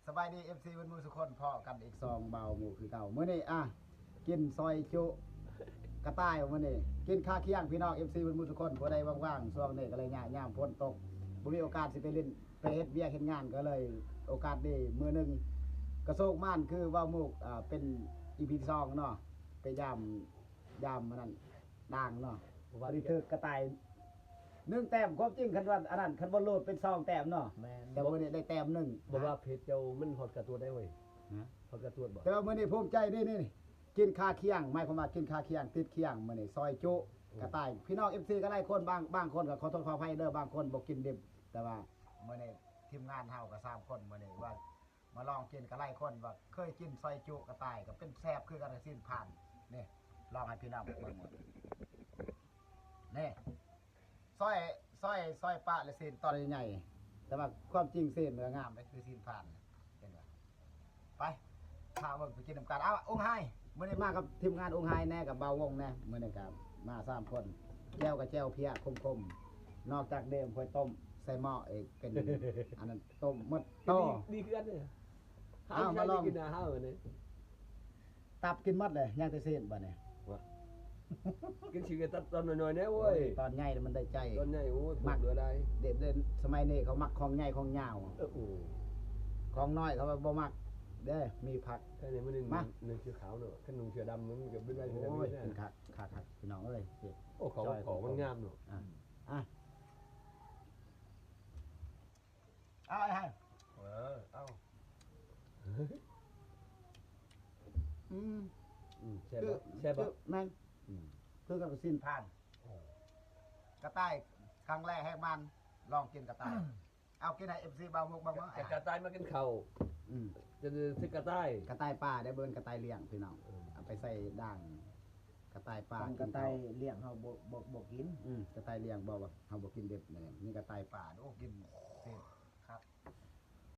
ສະບາຍດີ ເອັຟຊີ ເບິດໝູ່ສຸຄົນ ພໍ້ກັນອີກສອງບ່າວໝູ່ຄືເກົ່າ. ມື້ນີ້ ອ່າ ກິນຊອຍຈຸກະຕ່າຍມື້ນີ້ ກິນຄາຄຽງ ພີ່ນ້ອງ ເອັຟຊີ ເບິດໝູ່ສຸຄົນ. ຜູ້ໃດວ່າງໆ ຊ່ວງນີ້ກໍເລີຍຍາມ ຍາມຝົນຕົກ ບໍ່ມີໂອກາດຊິໄປຫຼິ້ນ ໄປເຮັດວຽກເຮັດງານ ກໍເລີຍໂອກາດດີມື້ໜຶ່ງ ກະໂຊກໝານ ຄືເວົ້າໝູ່ ອ່າ ເປັນ ອີພີ ທີສອງເນາະ ໄປຢາມ ຢາມອັນນັ້ນດ່າງເນາະ ພໍດີຖືກກະຕ່າຍໜຶ່ງແຕ້ມ. ຄວາມຈິງຄັນວ່າອັນນັ້ນ ຄັນບໍ່ໂຫຼດເປັນສອງແຕ້ມເນາະ ແຕ່ມື້ນີ້ໄດ້ແຕ້ມໜຶ່ງ. ບໍ່ວ່າເພຈເຈົ້າມັນຮອດກາດຕວດໄດ້ເວີຍ ຮະ ຮອດກາດຕວດບໍ່? ແຕ່ວ່າມື້ນີ້ພູມໃຈນີ້ ນີ້ ນີ້ ກິນຄາຄຽງ ໝາຍຄວາມວ່າກິນຄາຄຽງ ຕິດຄຽງມື້ນີ້ ຊອຍຈຸກະຕ່າຍ. ພີ່ນ້ອງ ເອັຟຊີ ກໍຫຼາຍຄົນ ບາງ ບາງຄົນກໍຂໍໂທດຂໍອະໄພເດີ ບາງຄົນບໍ່ກິນດິບ ແຕ່ວ່າມື້ນີ້ທີມງານເຮົາກໍສາມຄົນ ມື້ນີ້ວ່າ ມາລອງກິນ ກໍຫຼາຍຄົນວ່າເຄີຍກິນຊອຍຈຸກະຕ່າຍ ກໍເປັນແຊບຄືກັນກັບຊີ້ນພານ. ນີ້ ລອງໃຫ້ພີ່ນ້ອງເບິ່ງໝົດ ນີ້ ຊອຍ ຊອຍ ຊອຍປະ ແລະ ຊີ້ນຕອນໃຫຍ່ໆ ແຕ່ວ່າຄວາມຈິງຊີ້ນມັນກໍງາມເດ້ ຄືຊີ້ນພານ ເຫັນບໍ່? ໄປ ພາເບິ່ງໄປກິນນຳກັນ. ເອົາ ອົງໄຮ ມື້ນີ້ມາກັບທີມງານອົງໄຮແດ່ ກັບບ່າວວົງແດ່ ມື້ນີ້ກໍມາສາມຄົນ. ແຈ່ວກໍແຈ່ວເພຍຂົມໆ ນອກຈາກເດີມຂ້ອຍຕົ້ມໃສ່ໝໍ້ອີກ ເປັນອັນນັ້ນ ຕົ້ມໝົດໂຕ ດີ ດີຄືກັນເດ້. ເອົາ ມາລອງກິນນະເຮົານີ້ ຕັບກິນໝົດເລີຍ ຍັງແຕ່ຊີ້ນບາດນີ້ ວ່າ ກິນຊີ້ນກໍຕັດຕອນນ້ອຍໆແດ່ເວີຍ. ໂອ້ຍ ຕອນໃຫຍ່ມັນໄດ້ໃຈ ຕອນໃຫຍ່ ໂອ້ຍ ມັກເຫຼືອຫຼາຍເດ້. ສະໄໝນີ້ເຂົາມັກຂອງໃຫຍ່ຂອງຍາວ ເອີ ໂອ້ ຂອງນ້ອຍເຂົາວ່າບໍ່ມັກເດ້. ມີຜັກ ອັນນີ້ມັນໜຶ່ງ ໜຶ່ງເສື້ອຂາວເນາະ ຄັນໜຶ່ງເສື້ອດຳມັນກໍເປັນໄດ້ ໂອ້ຍ ເປັນຄັກ ຄັກໆ ພີ່ນ້ອງເອີຍ. ໂອ້ ຂອງ ຂອງມັນງາມເນາະ ອ່າ ອ່າ ເອົາ ອ້າຍ ເອີ ເອົາ ອືມ ອືມ ແຊບ ຄື ແຊບ ຄື ແມ່ນ ອືມ ຄືກັບຊີ້ນພານ ໂອ້ ກະຕ່າຍ ຄັ້ງແລກແຮງມັນ ລອງກິນກະຕ່າຍ. ເອົາ ກິນໃຫ້ ເອັຟຊີ ບ່າວມຸກເບິ່ງເບິ່ງ ກະຕ່າຍມາກິນເຂົ້າ ອືມ ຈະຊື້ກະຕ່າຍ ກະຕ່າຍປ່າໄດ້ ບໍ່ແມ່ນກະຕ່າຍລ້ຽງ ພີ່ນ້ອງ ເອີ ເອົາໄປໃສ່ດ່າງ ກະຕ່າຍປ່າ ກະຕ່າຍລ້ຽງເຮົາບໍ່ ບໍ່ ບໍ່ກິນ ອືມ ກະຕ່າຍລ້ຽງບໍ່ ເຮົາບໍ່ກິນດິບ ນີ້ ມີກະຕ່າຍປ່າ ໂອ້ ກິນເສັດຄັກ.